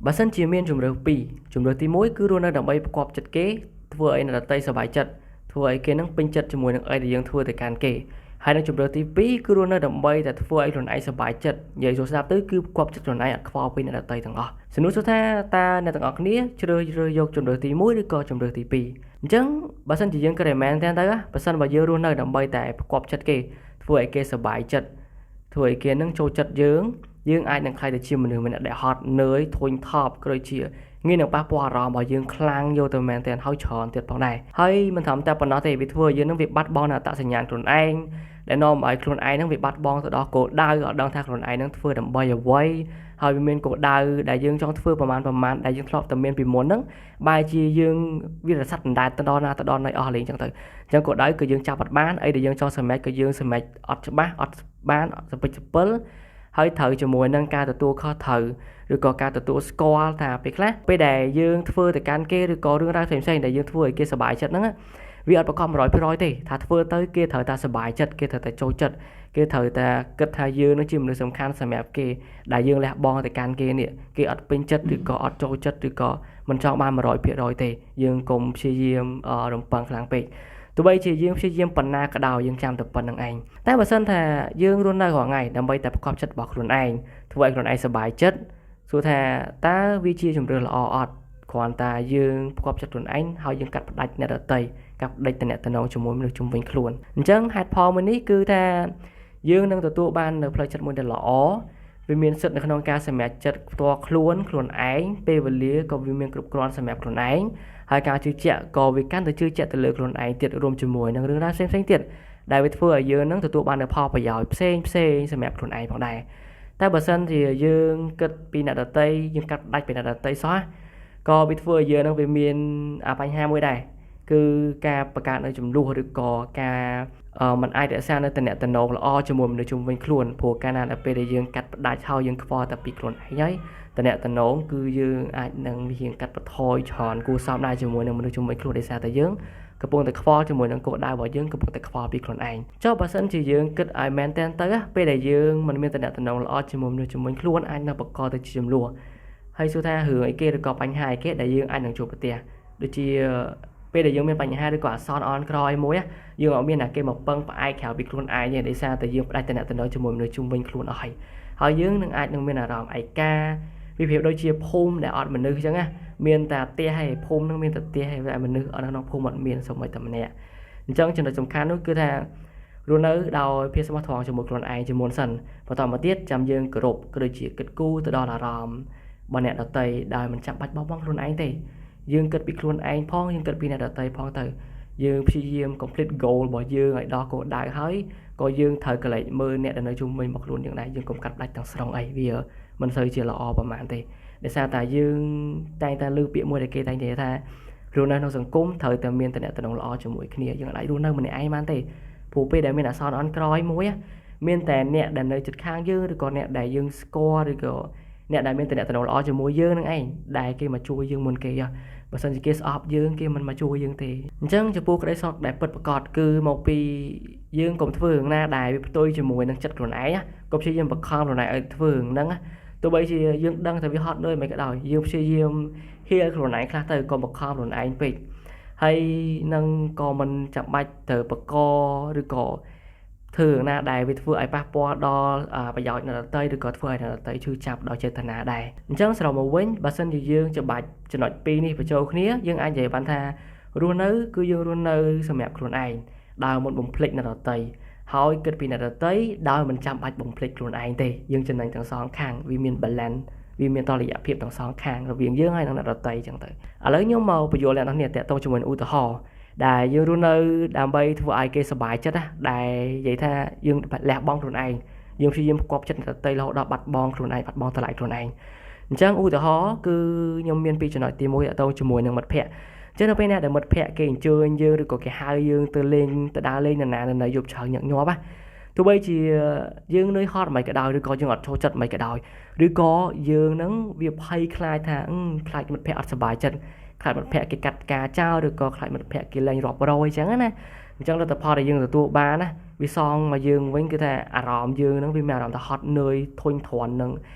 បើសិនជាមានជម្រើសពីរជម្រើសទី1គឺរស់នៅដើម្បីផ្គាប់ចិត្តគេធ្វើឲ្យអ្នកដទៃសប្បាយចិត្តធ្វើឲ្យគេនឹងពេញចិត្តជាមួយនឹងអីដែលយើងធ្វើទៅកាន់គេហើយនឹងជម្រើសទី2គឺរស់នៅដើម្បីតែធ្វើឲ្យខ្លួនឯងសប្បាយចិត្តនិយាយចូលស្ដាប់ទៅគឺផ្គាប់ចិត្តខ្លួនឯងអត់ខ្វល់ពីអ្នកដទៃទាំងអស់សំណួរសួរថាតើអ្នកទាំងអស់គ្នាជ្រើសរើសយកជម្រើសទី1ឬក៏ជម្រើសទី2អញ្ចឹងបើសិនជាយើងគិតឲ្យមែនទែនទៅបើសិនបើយើងរស់នៅដើម្បីតែផ្គាប់ចិត្តគេធ្វើឲ្យគេសប្បាយចិត្តធ្វើឲ្យគេនឹងចូលចិត្តយើងយើងអាចនឹងក្លាយទៅជាមនុស្សម្នាក់ដែលហត់នឿយធុញថប់ក៏ដូចជាងាយនឹងប៉ះពាល់អារម្មណ៍របស់យើងខ្លាំងយកទៅមែនទែនហើយច្រើនទៀតផងដែរហើយមិនត្រឹមតែប៉ុណ្ណោះទេវាធ្វើឲ្យយើងនឹងវាបាត់បង់នូវអត្តសញ្ញាណខ្លួនឯងដែលនាំឲ្យខ្លួនឯងនឹងវាបាត់បង់ទៅដល់គោលដៅអត់ដឹងថាខ្លួនឯងនឹងធ្វើដើម្បីអ្វីហើយវាមានគោលដៅដែលយើងចង់ធ្វើប្រមាណដែលយើងធ្លាប់តែមានពីមុនហ្នឹងបែរជាយើងវារសាត់ដណ្ដែតទៅដល់ណាទៅដល់ណីអស់លេងចឹងទៅអញ្ចឹងគោលដៅគឺយើងចាប់អត់បានអីដែលយើងចង់សម្រេចក៏យើងសម្រេចអត់ច្បាស់អត់បានសពិចសពិលហើយត្រូវជាមួយនឹងការទទួលខុសត្រូវឬក៏ការទទួលស្គាល់ថាពេលខ្លះពេលដែលយើងធ្វើទៅកាន់គេឬក៏រឿងរ៉ាវផ្សេងៗដែលយើងធ្វើឲ្យគេសប្បាយចិត្តហ្នឹងវាអត់ប្រកប100%ទេថាធ្វើទៅគេត្រូវតែសប្បាយចិត្តគេត្រូវតែចូលចិត្តគេត្រូវតែគិតថាយើងនឹងជាមនុស្សសំខាន់សម្រាប់គេដែលយើងលះបង់ទៅកាន់គេនេះគេអត់ពេញចិត្តឬក៏អត់ចូលចិត្តឬក៏មិនចង់បាន100%ទេយើងកុំព្យាយាមរំពឹងខ្លាំងពេកទោះបីជាយើងព្យាយាមប៉ុណ្ណាក៏ដោយយើងចាំតែប៉ុណ្្នឹងឯងតែបើសិនថាយើងរស់នៅរាល់ថ្ងៃដើម្បីតែប្រកបចិត្តរបស់ខ្លួនឯងធ្វើឲ្យខ្លួនឯងសប្បាយចិត្តសួរថាតើវាជាជម្រើសល្អអត់គ្រាន់តែយើងប្រកបចិត្តខ្លួនឯងហើយយើងកាត់ផ្ដាច់អ្នកដទៃកាត់ផ្ដាច់ទំនាក់ទំនងជាមួយមនុស្សជុំវិញខ្លួនអញ្ចឹងហេតុផលមួយនេះគឺថាយើងនឹងទទួលបាននៅផ្លូវចិត្តមួយដែលល្អវាមានសិទ្ធិនៅក្នុងការសម្រេចចិត្តផ្ទាល់ខ្លួនខ្លួនឯងពេលវេលាក៏វាមានគ្រប់គ្រាន់សម្រាប់ខ្លួនឯងហើយការជឿជាក់ក៏វាកាន់តែជឿជាក់ទៅលើខ្លួនឯងទៀតរួមជាមួយនឹងរឿងរ៉ាវផ្សេងៗទៀតដែលវាធ្វើឲ្យយើងនឹងទទួលបាននូវផលប្រយោជន៍ផ្សេងផ្សេងសម្រាប់ខ្លួនឯងផងដែរតែបើសិនជាយើងគិតពីអ្នកដទៃយើងកាត់ផ្ដាច់ពីអ្នកដទៃសោះក៏វាធ្វើឲ្យយើងនឹងវាមានបញ្ហាមួយដែរគឺការបង្កើតនៅចំនួនឬក៏ការមិនអាចរក្សានៅតំណែងល្អជាមួយមនុស្សជុំវិញខ្លួនព្រោះកាលណាដល់ពេលដែលយើងកាត់ផ្ដាច់ហើយយើងខ្វល់តែពីខ្លួនឯងហើយតំណែងគឺយើងអាចនឹងរៀងកាត់បន្ថយច្រើនគួរសមដែរជាមួយនឹងមនុស្សជុំវិញខ្លួនដោយសារតែយើងកំពុងតែខ្វល់ជាមួយនឹងគោលដៅរបស់យើងកំពុងតែខ្វល់ពីខ្លួនឯងចុះបើសិនជាយើងគិតឲ្យមែនទែនទៅពេលដែលយើងមិនមានតំណែងល្អជាមួយមនុស្សជុំវិញខ្លួនអាចនឹងបង្កទៅជាចំនួនហើយសួរថារឿងអីគេឬក៏បញ្ហាអីគេដែលយើងអាចនឹងជួបប្រទះដូចជាពេលដែលយើងមានបញ្ហាឬក៏អាសន្នអន់ក្រអីមួយយើងអត់មានអ្នកគេមកពឹងផ្អែកក្រៅពីខ្លួនឯងទេដោយសារតែយើងផ្ដាច់តំណែងជាមួយមនុស្សជុំវិញខ្លួនអស់ហើយហើយយើងនឹងអាចនឹងមានអារម្មណ៍ឯកាវាប្រៀបដូចជាភូមិដែលអត់មនុស្សអញ្ចឹងណាមានតែផ្ទះហើយភូមិនឹងមានតែផ្ទះហើយមនុស្សអត់នៅក្នុងភូមិអត់មានសូម្បីតែម្នាក់អញ្ចឹងចំណុចសំខាន់នោះគឺថារស់នៅដោយភាពស្មោះត្រង់ជាមួយខ្លួនឯងជាមុនសិនបន្តមកទៀតចាំយើងគោរពក៏ដូចជាគិតគូរទៅដល់អារម្មណ៍របស់អ្នកដទៃដោយមិនចាំបាច់បោះបង់ខ្លួនឯងទេយើងគិតពីខ្លួនឯងផងយើងគិតពីអ្នកដទៃផងទៅយើងព្យាយាម complete goal របស់យើងឲ្យដល់គោលដៅហើយក៏យើងត្រូវកលែកមើលអ្នកដែលនៅជុំវិញរបស់ខ្លួនយើងដែរយើងកុំកាត់ផ្ដាច់ទាំងស្រុងអីវាមិនសូវជាល្អប្រហែលទេដោយសារតែយើងតែងតែលើពាក្យមួយដែលគេតែងនិយាយថារស់នៅក្នុងសង្គមត្រូវតែមានតំណែងល្អជាមួយគ្នាយើងអាចរស់នៅម្នាក់ឯងបានទេព្រោះពេលដែលមានអាសន្នអន់ក្រោយមួយមានតែអ្នកដែលនៅជិតខាងយើងឬក៏អ្នកដែលយើងស្គាល់ឬក៏អ្នកដែលមានតំណែងល្អជាមួយយើងនឹងឯងដែលគេមកជួយយើងមុនគេបើសិនជាគេស្អប់យើងគេមិនមកជួយយើងទេអញ្ចឹងចំពោះក្តីសុខដែលពិតប្រាកដគឺមកពីយើងកុំធ្វើរឿងណាដែលវាផ្ទុយជាមួយនឹងចិត្តខ្លួនឯងកុំព្យាយាមបង្ខំខ្លួនឯងឲ្យធ្វើរឿងហ្នឹងទោះបីជាយើងដឹងថាវាហត់នឿយមិនក៏ដោយយើងព្យាយាមហៀខ្លួនឯងខ្លះទៅកុំបង្ខំខ្លួនឯងពេកហើយនឹងក៏មិនចាំបាច់ទៅបកឬក៏ធ្វើរឿងណាដែលវាធ្វើឲ្យប៉ះពាល់ដល់ប្រយោជន៍អ្នកដទៃឬក៏ធ្វើឲ្យអ្នកដទៃឈឺចាប់ដោយចេតនាដែរអញ្ចឹងសរុបមកវិញបើសិនជាយើងច្បាច់ចំណុចពីរនេះបញ្ចូលគ្នាយើងអាចនិយាយបានថារស់នៅគឺយើងរស់នៅសម្រាប់ខ្លួនឯងដោយមិនបំភ្លេចអ្នកដទៃហើយគិតពីអ្នកដទៃដោយមិនចាំបាច់បំភ្លេចខ្លួនឯងទេយើងចំណេញទាំងសងខាងវាមាន balance វាមានតុល្យភាពទាំងសងខាងរវាងយើងហើយនិងអ្នកដទៃអញ្ចឹងទៅឥឡូវខ្ញុំមកបញ្យល់អ្នកនរគ្នាតាក់ទងជាមួយឧទាហរណ៍ដែលយើងរស់នៅដើម្បីធ្វើឲ្យគេសប្បាយចិត្តណាដែលនិយាយថាយើងលះបង់ខ្លួនឯងយើងព្យាយាមផ្គាប់ចិត្តអ្នកដទៃរហូតដល់បាត់បង់ខ្លួនឯងបាត់បង់តម្លៃខ្លួនឯងអញ្ចឹងឧទាហរណ៍គឺខ្ញុំមានពីរចំណុចទី1តាក់ទងជាមួយនឹងមិត្តភ័ក្តិអញ្ចឹងនៅពេលណាដែលមិត្តភ័ក្តិគេអញ្ជើញយើងឬក៏គេហៅយើងទៅលេងទៅដើរលេងនៅណានៅយប់ជ្រៅញឹកញាប់ណាទោះបីជាយើងនឿយហត់មិនក៏ដោយឬក៏យើងអត់ចូលចិត្តមិនក៏ដោយឬក៏យើងនឹងវាភ័យខ្លាចថាខ្លាចមិត្តភ័ក្តិអត់សប្បាយចិត្តខ្លាចមិត្តភ័ក្តិគេកាត់ការចោលឬក៏ខ្លាចមិត្តភ័ក្តិគេលែងរាប់រយអញ្ចឹងណាអញ្ចឹងលទ្ធផលដែលយើងទទួលបានណាវាសងមកយើងវិញគឺថាអារម្មណ៍យើងហ្នឹងវាមានអារម្មណ៍ថាហត់នឿយធុញទ្រាន់នឹង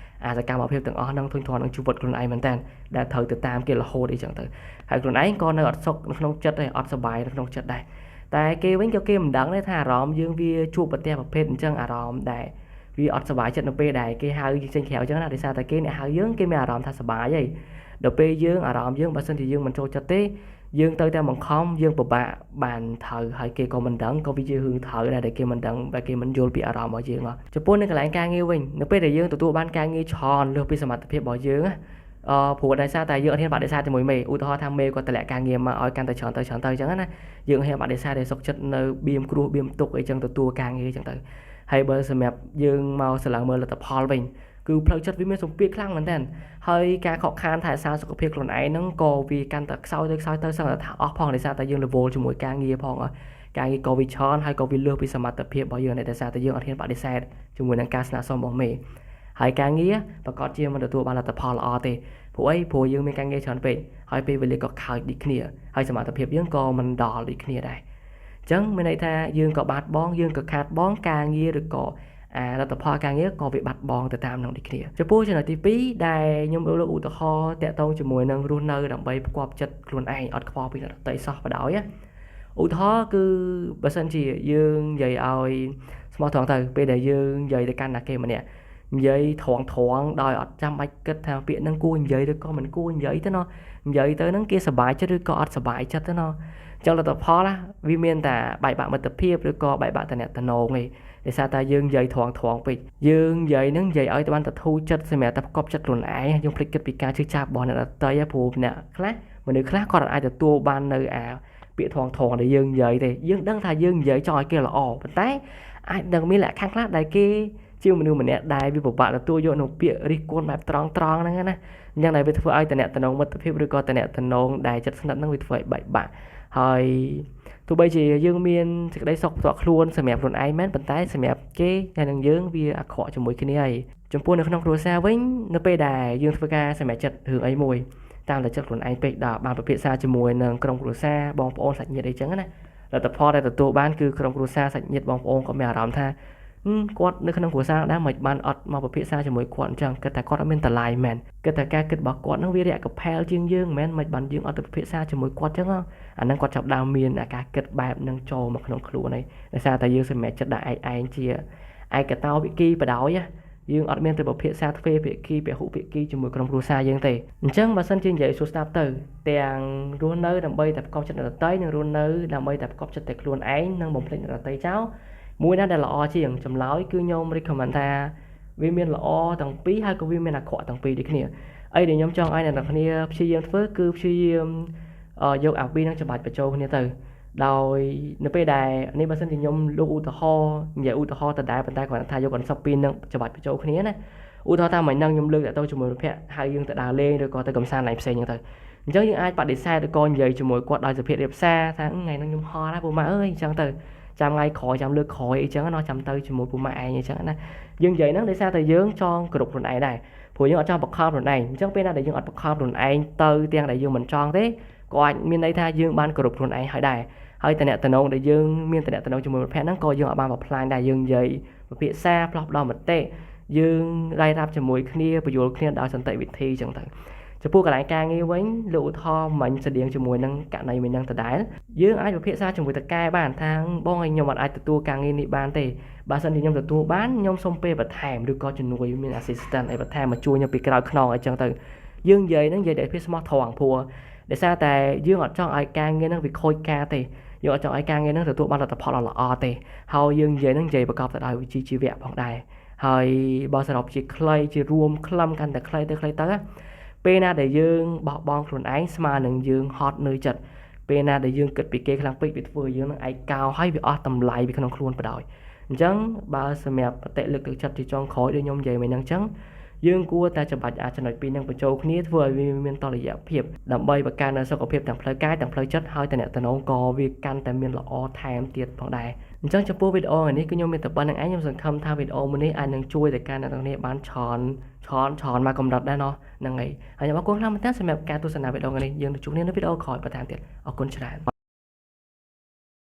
អាសកម្មភាពទាំងអស់ហ្នឹងធុញទ្រាន់នឹងជីវិតខ្លួនឯងមែនតើដែលត្រូវទៅតាមគេរហូតអីចឹងទៅហើយខ្លួនឯងក៏នៅអត់សុខនៅក្នុងចិត្តដែរអត់សប្បាយនៅក្នុងចិត្តដែរតែគេវិញក៏គេមិនដឹងដែរថាអារម្មណ៍យើងវាជួបប្រទះប្រភេទអញ្ចឹងអារម្មណ៍ដែលវាអត់សប្បាយចិត្តនៅពេលដែលគេហៅយើងចេញក្រៅអញ្ចឹងណាដោយសារតែគេអ្នកហៅយើងគេមានអារម្មណ៍ថាសប្បាយហើយដល់ពេលយើងអារម្មណ៍យើងបើសិនជាយើងមិនចូលចិត្តទេយើងទៅតែបង្ខំយើងពិបាកបានត្រូវហើយគេក៏មិនដឹងក៏វាជារឿងត្រូវដែរដែលគេមិនដឹងបែរគេមិនយល់ពីអារម្មណ៍របស់យើងចំពោះនៅកន្លែងការងារវិញនៅពេលដែលយើងទទួលបានការងារច្រើនលើសពីសមត្ថភាពរបស់យើងណាព្រោះដោយសារតែយើងអត់ហ៊ានបដិសេធជាមួយមេឧទាហរណ៍ថាមេគាត់តម្លាក់ការងារមកឲ្យកាន់តែច្រើនទៅច្រើនទៅអញ្ចឹងណាយើងហ៊ានបដិសេធឲ្យសុខចិត្តនៅបៀមគ្រោះបៀមទុកអីចឹងទទួលការងារអញ្ចឹងទៅហើយបើសម្រាប់យើងមកស្រឡឹងមើលលទ្ធផលវិញគឺផ្លូវចិត្តវាមានសម្ពាធខ្លាំងមែនទែនហើយការខកខានថែរក្សាសុខភាពខ្លួនឯងហ្នឹងក៏វាកាន់តែខ្សោយទៅខ្សោយទៅសឹងតែថាអស់ផងដោយសារតែយើងរវល់ជាមួយការងារផងការងារក៏វាច្រើនហើយក៏វាលើសពីសមត្ថភាពរបស់យើងដោយសារតែយើងអត់ហ៊ានបដិសេធជាមួយនឹងការស្នើសុំរបស់មេហើយការងារប្រកាសជាមិនទទួលបានលទ្ធផលល្អទេព្រោះអីព្រោះយើងមានការងារច្រើនពេកហើយពេលវេលាក៏ខើចដូចគ្នាហើយសមត្ថភាពយើងក៏មិនដល់ដូចគ្នាដែរអញ្ចឹងមានន័យថាយើងក៏បាត់បង់យើងក៏ខាតបង់ការងារឬក៏អាលទ្ធផលការងារក៏វាបាត់បង់ទៅតាមនឹងដូចគ្នាចំពោះចំណុចទី2ដែលខ្ញុំលើកឧទាហរណ៍តាក់ទងជាមួយនឹងរស់នៅដើម្បីផ្គាប់ចិត្តខ្លួនឯងអត់ខ្វល់ពីអ្នកដទៃសោះបដ ாய் ឧទាហរណ៍គឺបើសិនជាយើងនិយាយឲ្យស្មោះត្រង់ទៅពេលដែលយើងនិយាយទៅកាន់ណាគេម្នាក់និយាយត្រង់ត្រង់ដោយអត់ចាំបាច់គិតថាពាក្យហ្នឹងគួរនិយាយឬក៏មិនគួរនិយាយទៅណោះនិយាយទៅហ្នឹងគេសប្បាយចិត្តឬក៏អត់សប្បាយចិត្តទៅណោះអញ្ចឹងលទ្ធផលណាវាមានតែបែកបាក់មិត្តភាពឬក៏បែកបាក់តំណែងឯងដោយសារតែយើងនិយាយត្រង់ត្រង់ពេកយើងនិយាយហ្នឹងនិយាយឲ្យបានតែធូរចិត្តសម្រាប់តែផ្គប់ចិត្តខ្លួនឯងយើងភ្លេចគិតពីការជឿចាប់របស់អ្នកដទៃព្រោះអ្នកខ្លះមនុស្សខ្លះគាត់អាចទទួលបាននៅអាពាក្យត្រង់ត្រង់ដែលយើងនិយាយទេយើងដឹងថាយើងនិយាយចង់ឲ្យគេល្អប៉ុន្តែអាចនឹងមានលក្ខខណ្ឌខ្លះដែលគេជាមនុស្សម្នាក់ដែលវាពិបាកទទួលយកនៅពាក្យរិះគន់បែបត្រង់ត្រង់ហ្នឹងណាអញ្ចឹងដែលវាធ្វើឲ្យតំណែងមិត្តភាពឬក៏តំណែងដែលចិត្តស្និទ្ធហ្នឹងវាធ្វើឲ្យបែកបាក់ហើយទោះបីជាយើងមានសេចក្តីសុខផ្ទាល់ខ្លួនសម្រាប់ខ្លួនឯងមែនប៉ុន្តែសម្រាប់គេហើយនឹងយើងវាអាក្រក់ជាមួយគ្នាហើយចំពោះនៅក្នុងគ្រួសារវិញនៅពេលដែលយើងធ្វើការសម្រេចចិត្តរឿងអីមួយតាមតែចិត្តខ្លួនឯងពេកដល់បានពិភាក្សាជាមួយនឹងក្រុមគ្រួសារបងប្អូនសាច់ញាតិអីចឹងណាលទ្ធផលដែលទទួលបានគឺក្រុមគ្រួសារសាច់ញាតិបងប្អូនក៏មានអារម្មណ៍ថាគាត់នៅក្នុងគ្រួសារដែរមិនបានអត់មកពិភាក្សាជាមួយគាត់អញ្ចឹងគិតថាគាត់អត់មានតម្លៃមែនគិតថាការគិតរបស់គាត់នឹងវារាក់កផែលជាងយើងមែនមិនបានយើងអត់ទៅពិភាក្សាជាមួយគាត់អញ្ចឹងអាហ្នឹងគាត់ចាប់ដើមមានអាការគិតបែបនឹងចូលមកក្នុងខ្លួនហើយដោយសារតែយើងសម្រេចចិត្តដាក់ឯងជាឯកតោវិគីបដ ாய் យើងអត់មានទៅពិភាក្សាទ្វេភាគីពហុភាគីជាមួយក្រុមគ្រួសារយើងទេអញ្ចឹងបើសិនជានិយាយសួរស្ដាប់ទៅទាំងរស់នៅដើម្បីតែផ្គប់ចិត្តអ្នកដទៃនិងរស់នៅដើម្បីតែផ្គប់ចិត្តតែខ្លួនឯងនិងបំភ្លេចអ្នកដទៃចោលមួយណាដែលល្អជាងចម្លើយគឺខ្ញុំ recommend ថាវាមានល្អទាំងពីរហើយក៏វាមានអាក្រក់ទាំងពីរដូចគ្នាអីដែលខ្ញុំចង់ឲ្យអ្នកនរគ្នាព្យាយាមធ្វើគឺព្យាយាមយកអាពីរនឹងច្បាច់បញ្ចូលគ្នាទៅដោយនៅពេលដែលនេះបើសិនជាខ្ញុំលើកឧទាហរណ៍និយាយឧទាហរណ៍ដដែលប៉ុន្តែគ្រាន់តែថាយក concept ពីរនឹងច្បាច់បញ្ចូលគ្នាណាឧទាហរណ៍ថាមិញហ្នឹងខ្ញុំលើកទៅជាមួយមិត្តភក្តិហើយយើងទៅដើរលេងឬក៏ទៅកម្សាន្តកន្លែងផ្សេងហ្នឹងទៅអញ្ចឹងយើងអាចបដិសេធឬក៏និយាយជាមួយគាត់ដោយសុភាពរាបសារថាថ្ងៃហ្នឹងខ្ញុំហត់ណាស់ពូម៉ាក់អើយអញ្ចឹងទៅចាំថ្ងៃក្រោយចាំលើកក្រោយអីចឹងណាចាំទៅជាមួយពូម៉ាក់ឯងអីចឹងណាយើងនិយាយហ្នឹងដោយសារតែយើងចង់គ្រប់ខ្លួនឯងដែរព្រោះយើងអត់ចង់បង្ខំខ្លួនឯងអញ្ចឹងពេលណាដែលយើងអត់បង្ខំខ្លួនឯងទៅទាំងដែលយើងមិនចង់ទេក៏អាចមានន័យថាយើងបានគ្រប់ខ្លួនឯងហើយដែរហើយតំណែងដែលយើងមានតំណែងជាមួយមិត្តភក្តិហ្នឹងក៏យើងអត់បានបំផ្លាញដែរយើងនិយាយពិភាក្សាផ្លោះផ្ដោមតិយើងរាយរាប់ជាមួយគ្នាពយល់គ្នាដោយសន្តិវិធីចឹងទៅចំពោះកន្លែងការងារវិញលោកឧទាហរណ៍មិញស្តៀងជាមួយនឹងករណីមិញនឹងដដែលយើងអាចពិភាក្សាជាមួយតកែបានថាបងឲ្យខ្ញុំអត់អាចទទួលការងារនេះបានទេបើសិនជាខ្ញុំទទួលបានខ្ញុំសុំពេលបន្ថែមឬក៏ជំនួយមាន assistant អីបន្ថែមមកជួយខ្ញុំពីក្រោយខ្នងអីចឹងទៅយើងនិយាយហ្នឹងនិយាយតែភាពស្មោះត្រង់ព្រោះដោយសារតែយើងអត់ចង់ឲ្យការងារហ្នឹងវាខូចការទេយើងអត់ចង់ឲ្យការងារហ្នឹងទទួលបានលទ្ធផលល្អទេហើយយើងនិយាយហ្នឹងនិយាយប្រកបទៅដោយវិជ្ជាជីវៈផងដែរហើយបើសរុបជាខ្លីជារួមខ្លឹមកាន់តែខ្លីទៅខ្លីទៅពេលណាដែលយើងបោះបង់ខ្លួនឯងស្មើនឹងយើងហត់នឿយចិត្តពេលណាដែលយើងគិតពីគេខ្លាំងពេកវាធ្វើយើងនឹងឯកោហើយវាអស់តម្លៃពីក្នុងខ្លួនបដ ாய் អញ្ចឹងបើសម្រាប់បតិលើកទឹកចិត្តជាចុងក្រោយដូចខ្ញុំនិយាយមិញហ្នឹងអញ្ចឹងយើងគួរតែច្បាច់អាចចំណុចពីរហ្នឹងបញ្ចូលគ្នាធ្វើឲ្យវាមានតុល្យភាពដើម្បីបង្កើននូវសុខភាពទាំងផ្លូវកាយទាំងផ្លូវចិត្តហើយតំណែងក៏វាកាន់តែមានល្អថែមទៀតផងដែរអញ្ចឹងចំពោះវីដេអូថ្ងៃនេះគឺខ្ញុំមានតែប៉ុណ្្នឹងឯងខ្ញុំសង្ឃឹមថាវីដេអូមួយនេះអាចនឹងជួយទៅកាន់អ្នកទាំងនេះបានច្រើនច្រើនមកកម្រិតដែរណោះហ្នឹងហើយហើយខ្ញុំអរគុណខ្លាំងមែនទែនសម្រាប់ការទស្សនាវីដេអូថ្ងៃនេះយើងនឹងជួបគ្នានៅវីដេអូក្រោយបន្ថែមទៀតអរគុណច្រើន